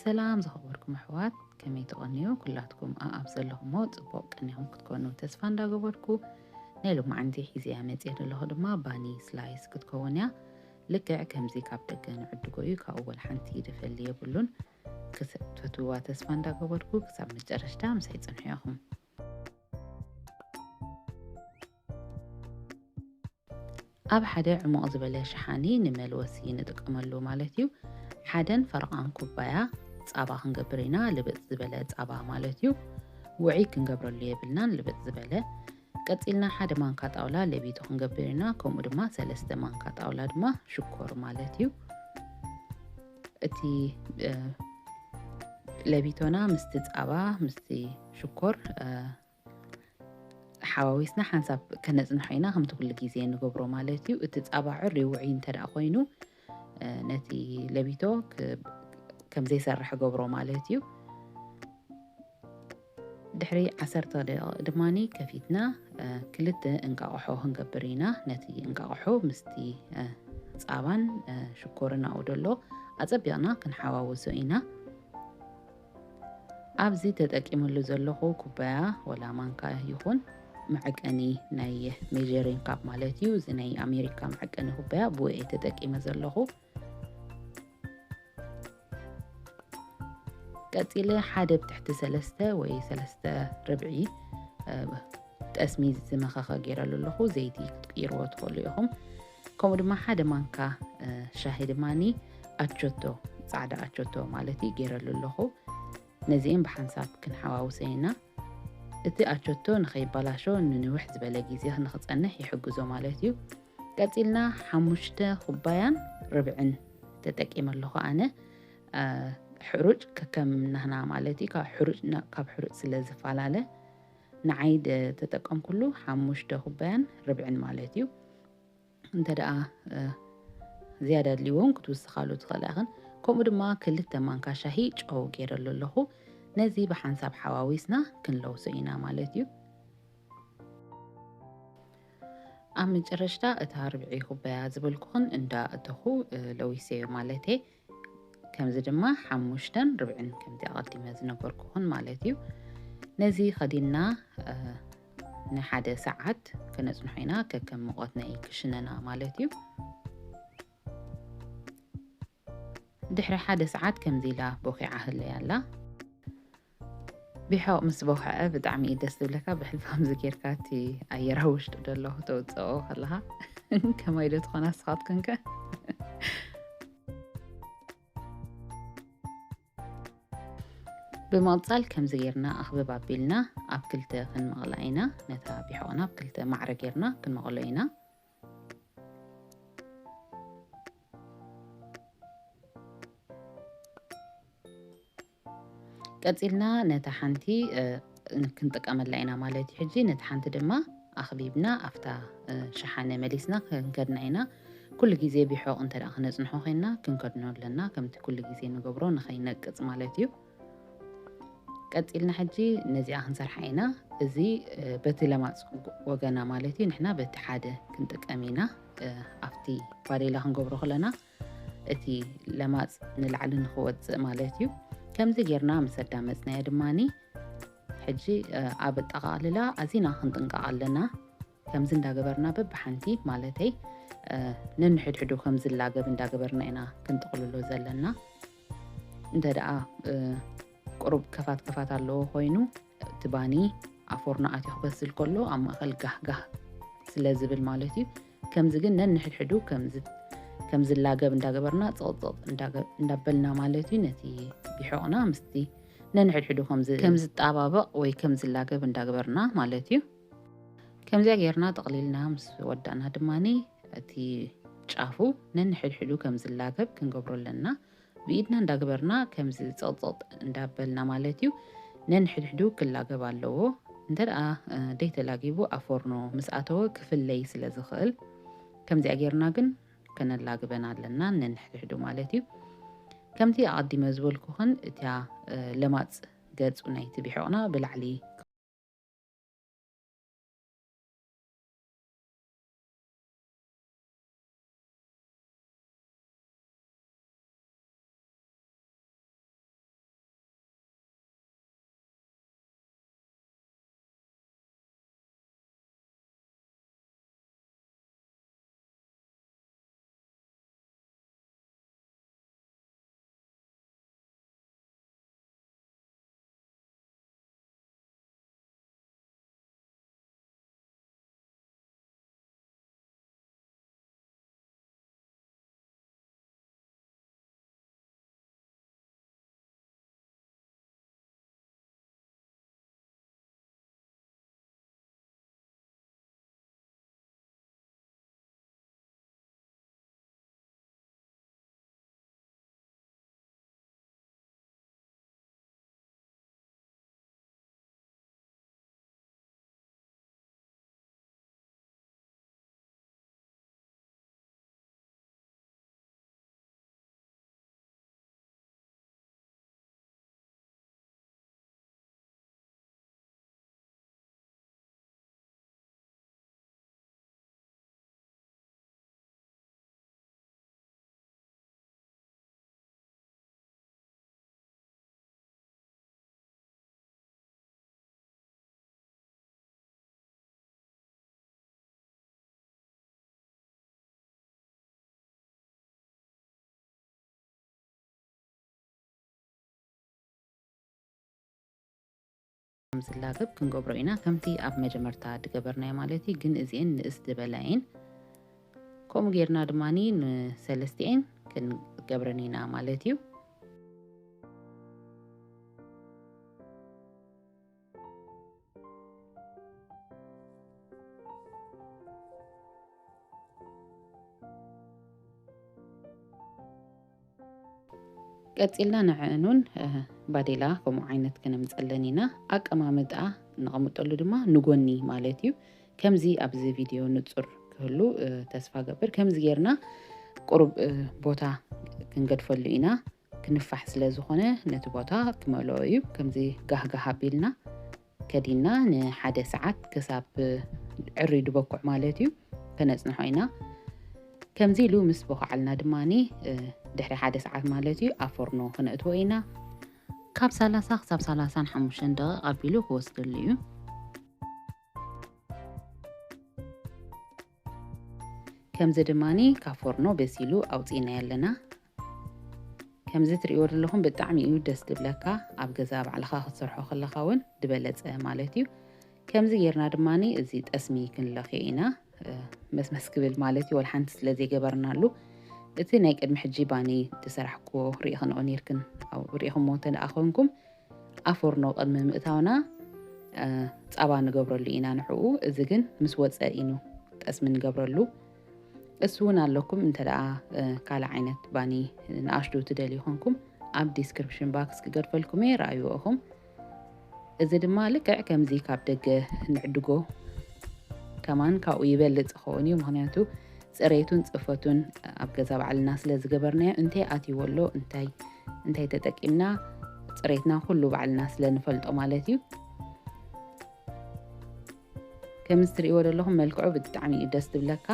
ሰላም ዝኸበርኩም ኣሕዋት፣ ከመይ ትቐንዩ? ኩላትኩም ኣኣብ ዘለኹሞ ጽቡቕ ቀኒኹም ክትኮኑ ተስፋ እንዳገበርኩ፣ ናይ ሎማዓንቲ ሒዘያ መጽየ ዘለኹ ድማ ባኒ ስላይስ ክትከውን እያ። ልክዕ ከምዚ ካብ ደገ ንዕድጎ እዩ፣ ካብኡ ወላ ሓንቲ ድፈሊ የብሉን። ክስ-፣ ትፈትውዋ ተስፋ እንዳገበርኩ ክሳብ መጨረሽታ ምሳይ ጽንሑ ኢኹም። ኣብ ሓደ ዕሙቕ ዝበለ ሸሓኒ ንመልወሲ ንጥቀመሉ ማለት እዩ። ሓደን ፈረቓን ኩባያ ጻባ ክንገብር ኢና፣ ልብጥ ዝበለ ጻባ ማለት እዩ። ውዑይ ክንገብረሉ የብልናን፣ ልብጥ ዝበለ። ቀጺልና ሓደ ማንካ ጣውላ ለቢቶ ክንገብር ኢና፣ ከምኡ ድማ ሰለስተ ማንካ ጣውላ ድማ ሽኮር ማለት እዩ። እቲ፣ እ፣ ለቢቶና ምስቲ ጻባ፣ ምስቲ ሽኮር፣ እ፣ ሓዋዊስና ሓንሳብ ከነጽንሖ ኢና፣ ከምቲ ኩሉ ግዜ ንገብሮ ማለት እዩ። እቲ ጻባ ዕርዩ ውዑይ እንተ ደኣ ኮይኑ፣ እ፣ ነቲ ለቢቶ ክ-፣ ከም ዘይሰርሕ ገብሮ ማለት እዩ። ድሕሪ ዓሰርተ ደቂቕ ድማኒ ከፊትና፣ እ፣ ክልተ እንቃቑሖ ክንገብር ኢና። ነቲ እንቃቑሖ ምስቲ፣ እ፣ ጻባን፣ እ፣ ሽኮርን ኣብኡ ደሎ ኣጸቢቕና ክንሓዋውሶ ኢና። ኣብዚ ተጠቂመሉ ዘለኹ ኩባያ ወላ ማንካ ይኹን መዐቀኒ ናይ ሜዠሪንግ ካፕ ማለት እዩ። እዚ ናይ ኣሜሪካ መዐቀኒ ኩባያ ብኡ እየ ተጠቂመ ዘለኹ። ቀጺለ ሓደ ብትሕቲ ሰለስተ ወይ ሰለስተ ርብዒ፣ እ፣ ጠስሚ ዝመኸኸ ገይረሉ ኣለኹ። ዘይቲ ክትቅይርዎ ትኽእሉ ኢኹም። ከምኡ ድማ ሓደ ማንካ፣ እ፣ ሻሂ ድማኒ ኣቾቶ፣ ጻዕዳ ኣቾቶ ማለት እዩ፣ ገይረሉ ኣለኹ። ነዚኤን ብሓንሳብ ክንሓዋውሰ ኢና። እቲ ኣቾቶ ንኸይበላሾ ንንውሕ ዝበለ ግዜ ንኽጸንሕ ይሕግዞ ማለት እዩ። ቀጺልና ሓሙሽተ ኩባያን ርብዕን ተጠቂመ ኣለኹ ኣነ። እ፣ ሕሩጭ ከከም ናህና ማለት እዩ። ካብ ሕሩጭ ና-፣ ካብ ሕሩጭ ስለ ዝፈላለ ንዓይ ደ-፣ ተጠቀምኩሉ ሓሙሽተ ኩባያን ርብዕን ማለት እዩ። እንተ ደኣ፣ እ፣ ዝያዳ ኣድልይዎም ክትውስኻሉ ትኽእላ ኢኽን። ከምኡ ድማ ክልተ ማንካ ሻሂ ጨው ገይረሉ ኣለኹ። ነዚ ብሓንሳብ ሓዋዊስና ክንለውሶ ኢና ማለት እዩ። ኣብ መጨረሽታ እታ ርብዒ ኩባያ ዝበልኩኽን እንዳ እተኹ፣ እ፣ ለዊሰዮ ማለተይ። ከምዚ ድማ ሓሙሽተን ርብዕን ከምቲ ኣቐዲመ ዝነገርኩኽን ማለት እዩ። ነዚ ከዲንና፣ እ፣ ንሓደ ሰዓት ከነጽንሖ ኢና፣ ከከም ሙቐት ናይ ክሽነና ማለት እዩ። ድሕሪ ሓደ ሰዓት ከምዚ ኢላ ቦኺዓ ህለያ ኣላ። ቢሖቕ ምስ ቦኽዐ ብጣዕሚ እዩ ደስ ዝብለካ። ብሕልፊ ከምዚ ጌርካ እቲ ኣየር ኣብ ውሽጡ ዘሎ ክተውፅኦ ከለኻ ከማይ ዶ ትኾና ንስኻትክን ከ? ብምቕጻል ከምዚ ጌርና ኣኽብብ ኣቢልና ኣብ ክልተ ክንመቕላ ኢና። ነታ ቢሖቕና ኣብ ክልተ ማዕረ ጌርና ክንመቕሎ ኢና። ቀጺልና ነታ ሓንቲ፣ እ፣ ክንጥቀመላ ኢና ማለት እዩ። ሕጂ ነታ ሓንቲ ድማ ኣኽቢብና ኣብታ፣ እ፣ ሸሓነ መሊስና ክንከድና ኢና። ኩሉ ግዜ ቢሖቕ እንተ ደኣ ክነጽንሖ ዄንና ክንከድኖ ኣለና፣ ከምቲ ኩሉ ግዜ ንገብሮ ንኸይነቅጽ ማለት እዩ። ቀጺልና ሕጂ ነዚኣ ክንሰርሓ ኢና። እዚ፣ እ፣ በቲ ለማጽ ወገና ማለት እዩ። ንሕና በቲ ሓደ ክንጥቀም ኢና። እ፣ ኣብቲ ባዴላ ክንገብሮ ከለና እቲ ለማጽ ንላዕሊ ንኽወጽእ ማለት እዩ። ከምዚ ጌርና ምስ ኣዳመጽናዮ ድማኒ፣ ሕጂ፣ እ፣ ኣብ ኣጠቓቕልላ ኣዚና ክንጥንቀቕ ኣለና። ከምዚ እንዳገበርና በብሓንቲ ማለተይ፣ እ፣ ነንሕድሕዱ ከም ዝላገብ እንዳገበርና ኢና ክንጥቕልሎ ዘለና። እንተ ደኣ፣ እ፣ ቁሩብ ከፋት ከፋት ኣለዎ ኮይኑ፣ እቲ ባኒ ኣብ ፎርኖ ኣትዩ ክበስል ከሎ ኣብ ማእከል ጋህ ጋህ ስለ ዝብል ማለት እዩ። ከምዚ ግን ነንሕድሕዱ ከም ዝ-፣ ከም ዝላገብ እንዳገበርና ጸቕጸቕ እንዳገ-፣ እንዳበልና ማለት እዩ። ነቲ ቢሖቕና ምስቲ ነንሕድሕዱ ከም ዝ-፣ ከም ዝጣባበቕ ወይ ከም ዝላገብ እንዳገበርና ማለት እዩ። ከምዚኣ ጌርና ጠቕሊልና ምስ ወዳእና ድማኒ እቲ ጫፉ ነንሕድሕዱ ከም ዝላገብ ክንገብሮ ኣለና። ብኢድና እንዳገበርና ከምዚ ጸቕጸቕ እንዳበልና ማለት እዩ። ነንሕድሕዱ ክላገብ ኣለዎ። እንተ ደኣ፣ እ፣ ደይተላጊቡ ኣብ ፎርኖ ምስ ኣተወ ክፍለይ ስለ ዝኽእል፣ ከምዚኣ ጌርና ግን ከነላግበን ኣለና፣ ነንሕድሕዱ ማለት እዩ። ከምቲ ኣቐዲመ ዝበልኩኽን፣ እታ፣ እ፣ ለማጽ ገጹ ናይቲ ቢሖቕና ብላዕሊ ከም ዝላገብ ክንገብሮ ኢና። ከምቲ ኣብ መጀመርታ ዝገበርናዮ ማለት እዩ፣ ግን እዚኤን ንእስ ዝበላ እየን። ከምኡ ጌርና ድማ ንሰለስቲኤን ክንገብረን ኢና ማለት እዩ። ቀጺልና ንዕእኑን ባዴላ ከምኡ ዓይነት ክነምጸለን ኢና። ኣቀማምጣ ነቐምጠሉ ድማ ንጎኒ ማለት እዩ። ከምዚ ኣብዚ ቪድዮ ንጹር ክህሉ ተስፋ ገብር። ከምዚ ጌርና ቁሩብ ቦታ ክንገድፈሉ ኢና። ክንፋሕ ስለ ዝኾነ ነቲ ቦታ ክመልኦ እዩ። ከምዚ ጋህጋህ ኣቢልና ከዲና ንሓደ ሰዓት ክሳብ ዕሪ ድበኩዕ ማለት እዩ ከነጽንሖ ኢና። ከምዚ ኢሉ ምስ በኳዓልና ድማ ድሕሪ ሓደ ሰዓት ማለት እዩ ኣብ ፎርኖ ክነእትዎ ኢና። ካብ ሰላሳ ክሳብ ሰላሳን ሓሙሽተን ደቂቕ ኣቢሉ ክወስደሉ እዩ። ከምዚ ድማ ካብ ፎርኖ በሲሉ ኣውፂእናዮ ኣለና። ከምዚ ትርእይዎ ዘለኹም ብጣዕሚ እዩ ደስ ዝብለካ። ኣብ ገዛ ባዕልኻ ክትሰርሖ ከለኻ እውን ዝበለፀ ማለት እዩ። ከምዚ ጌርና ድማ እዚ ጠስሚ ክንለኽዮ ኢና። መስመስ ክብል ማለት እዩ፣ ወላ ሓንቲ ስለ ዘይገበርናሉ። እቲ ናይ ቅድሚ ሕጂ ባኒ ዝሰራሕክዎ ርኢኽንኦ ኔርክን፣ ርኢኹሞ እንተ ደኣ ኮንኩም ኣብ ፎርኖ ቅድሚ ምእታውና ፃባ ንገብረሉ ኢና ንዕኡ። እዚ ግን ምስ ወፀ ኢኑ ጠስሚ ንገብረሉ። እሱ እውን ኣለኩም እንተ ደኣ ካልእ ዓይነት ባኒ ንኣሽቱ ትደልዩ ኮንኩም ኣብ ዲስክሪፕሽን ባክስ ክገድፈልኩም እየ፣ ረኣይዎ ኢኹም። እዚ ድማ ልክዕ ከምዚ ካብ ደገ ንዕድጎ ከማን ካብኡ ይበልፅ ይኸውን እዩ። ምኽንያቱ ፅሬቱን ፅፈቱን ኣብ ገዛ ባዕልና ስለ ዝገበርናዮ እንታይ ኣትይዎ ኣሎ፣ እንታይ እንታይ ተጠቂምና ፅሬትና ኩሉ ባዕልና ስለ ንፈልጦ ማለት እዩ። ከምዚ ትርእይዎ ዘለኹም መልክዑ ብጣዕሚ እዩ ደስ ዝብለካ።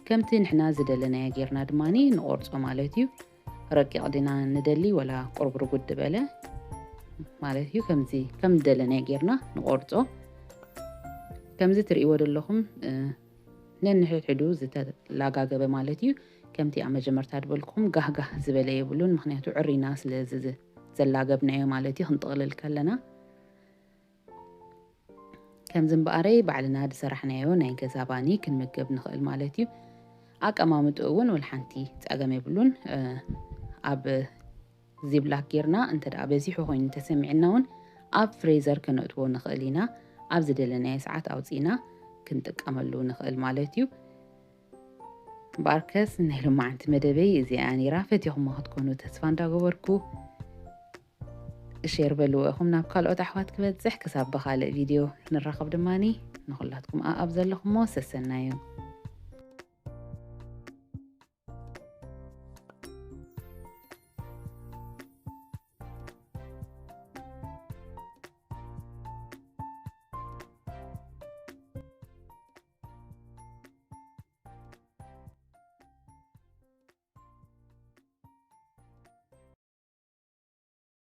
ከምቲ ንሕና ዝደለናዮ ጌርና ድማ ንቆርጾ ማለት እዩ። ረቂቕ ዲና ንደሊ ወላ ቁሩብ ርጉድ ዝበለ ማለት እዩ። ከምዚ ከም ዝደለናዮ ጌርና ንቆርጾ። ከምዚ ትርእይዎ ዘለኹም ነንሕድሕዱ ዝተላጋገበ ማለት እዩ። ከምቲ ኣብ መጀመርታ ዝበልኩኹም ጋህጋህ ዝበለ የብሉን፣ ምኽንያቱ ዕሪና ስለ ዘላገብናዮ ማለት እዩ። ክንጥቕልል ከለና ከምዚ እምበኣረይ ባዕልና ዝሰራሕናዮ ናይ ገዛ ባኒ ክንምገብ ንኽእል ማለት እዩ። ኣቀማምጥኡ እውን ወላ ሓንቲ ጸገም የብሉን። ኣብ ዚብላክ ጌርና እንተ ደኣ በዚሑ ኮይኑ ተሰሚዕና እውን ኣብ ፍሬዘር ከነእትዎ ንኽእል ኢና። ኣብ ዝደለናዮ ሰዓት ኣውፂእና ክንጥቀመሉ ንኽእል ማለት እዩ። እምበኣርከስ ናይ ሎማዓንቲ መደበይ እዚኣ ነይራ። ፈቲኹሞ ክትኮኑ ተስፋ እንዳገበርኩ ሼር በልዎ ኢኹም ናብ ካልኦት ኣሕዋት ክበፅሕ። ክሳብ ብኻልእ ቪድዮ ንራኸብ ድማኒ ንኹላትኩም ኣብ ዘለኹሞ ሰሰናዩ።